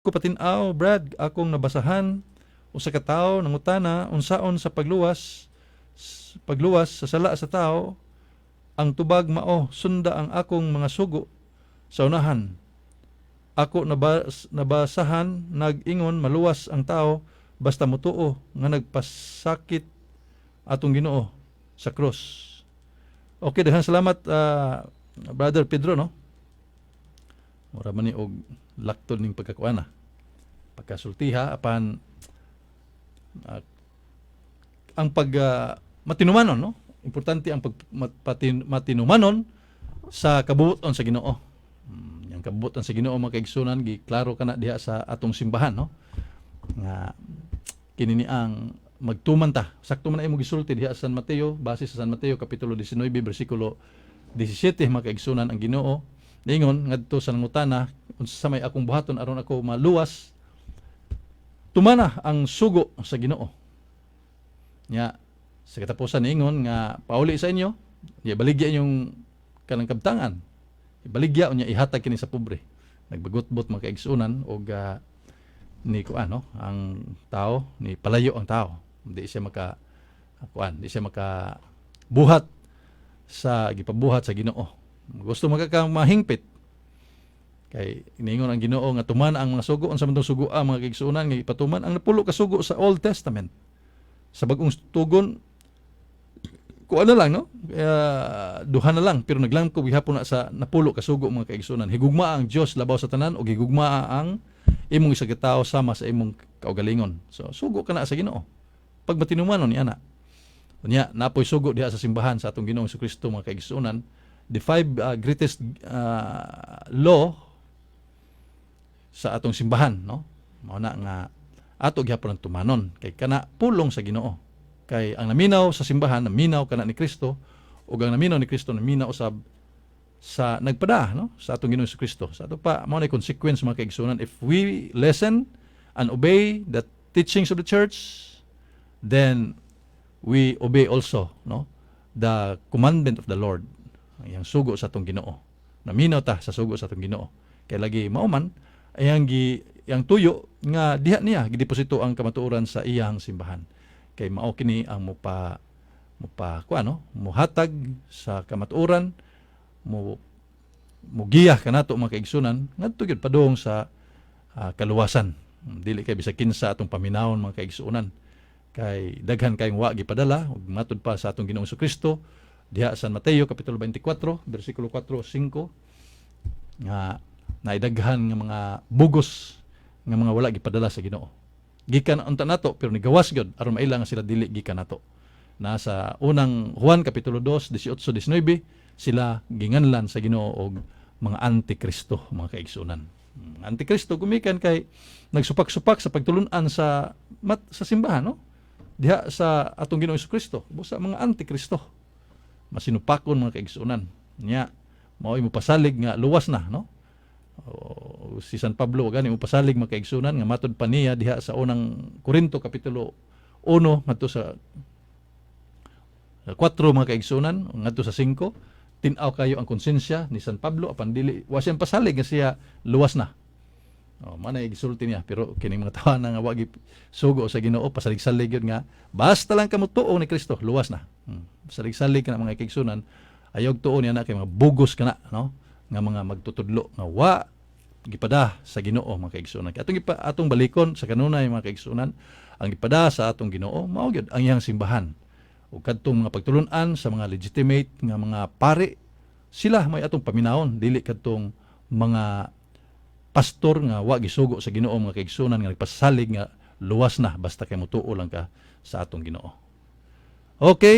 Ko patin-aw, Brad, akong nabasahan usa ka tawo nangutana unsaon sa pagluwas sa sala sa tao. Ang tubag mao sunda ang akong mga sugo sa unahan. Ako nabasahan nag-ingon maluwas ang tao basta motuo nga nagpasakit atong Ginoo sa cross. Okay, daghang salamat, Brother Pedro, no. Mura man ni og laktod ning pagkakuan, pagkasultiha, apan ang pag matinumanon, no, importante ang pag matinumanon sa kabuoton sa Ginoo. Yang kabuoton sa Ginoo, mga kaigsunan, gi klaro kana diha sa atong simbahan, no, nga kini ni ang magtuman ta. Sakto man na imo gisulti diha sa San Mateo, base sa San Mateo kapitulo 19 bersikulo 17, mga kaigsunan. Ang Ginoo ningon ngadto sa nangutana, "Unsa may akong buhaton aron ako maluwas?" Tumana ang sugo sa Ginoo. Nya sa katapusan niingon nga pauli sa inyo, nya baligya inyong kanang kabtangan, ibaligya unya ihatag kini sa pobre. Nagbagutbot, mga kaigsunan, og ni kuan, no, ang tao ni palayo ang tao, di siya maka kuan, di siya maka buhat sa gipabuhat sa Ginoo. Gusto magka mahingpit kay niingon ang Ginoo nga tuman ang mga sugo. Unsa man tong sugo, ang mga kaigsuonan, nga ipatuman? Ang 10 ka sugo sa Old Testament. Sa Bagong Tugon, kuan na lang, no, kaya duha na lang, pero naglangkob gihapon na sa 10 ka sugo, mga kaigsuonan. Higugma ang Dios labaw sa tanan ug higugma ang imong isa ka tawo sama sa imong kaugalingon. So sugo kana sa Ginoo pag matinumanon ni ana. Unya napoy sugo diha sa simbahan sa atong Ginoong Kristo, mga kaigsuonan, the five greatest law sa atong simbahan, no. Mao na nga ato gihapon ang tumanon kay kana pulong sa Ginoo, kay ang naminaw sa simbahan, naminaw kana ni Kristo, ug ang naminaw ni Kristo, naminaw usab sa nagpada, no, sa atong Ginoong Kristo. Sa ato pa, mao na consequence, mga kaigsuonan. If we listen and obey the teachings of the church, then we obey also, no, the commandment of the Lord, ang sugo sa atong Ginoo. Naminaw ta sa sugo sa atong Ginoo kay lagi mao man ayang gi yang tuyo nga diha niya gideposito ang kamatuoran sa iyang simbahan, kay mao kini ang mopa kuan, no, mohatag sa kamatuoran, mo mogiya kanato, mga kaigsunan, ngadto gyud padung sa kaluwasan. Dili kay bisag kinsa atong paminawon, mga kaigsunan, kay daghan kayong wa gipadala. Ug matud pa sa atong Ginoong Kristo diha sa Mateo kapitulo 24 bersikulo 4 5 nga naidaghan nga mga bugos nga mga wala gipadala sa Ginoo. Gikan unta nato, pero nigawas gyud aron maila nga sila dili gikan nato. Nasa unang Juan kapitulo 2 18 19 sila ginganlan sa Ginoo og mga antikristo, mga kaigsunan. Antikristo gumikan kay nagsupak-supak sa pagtulunan sa simbahan, no, diha sa atong Ginoong Kristo. Busa mga antikristo, masinupakon, mga kaigsunan. Nya mao mo pasalig nga luwas na, no. O, si San Pablo gani mo pasalig, mga kaigsunan, nga matud pa niya diha sa unang Korinto kapitulo 1 ngadto sa 4, mga kaigsunan, ngadto sa 5. Tin-aw kayo ang konsensya ni San Pablo, apan dili, wa siyang pasalig nga siya luwas na. Oh, manay gisulti niya, pero kining mga tawo nga wa sugo sa Ginoo, pasalig-salig yun nga basta lang kamo tuo ni Kristo, luwas na. Salig-salig kana, mga kaigsunan. Ayog tuo niya na kay mga bugos kana, no, nga mga magtutudlo nga wa gipada sa Ginoo, mga kaigsunan. Kay atong balikon sa kanunay, mga kaigsunan, ang gipada sa atong Ginoo mao gyud ang iyang simbahan. Ug kadtong mga pagtulun-an sa mga legitimate nga mga pare, sila may atong paminawon, dili kadtong mga pastor nga wa gisugo sa Ginoo, mga kaigsunan, nga nagpasalig nga luwas na basta kay motuo lang ka sa atong Ginoo. Okay.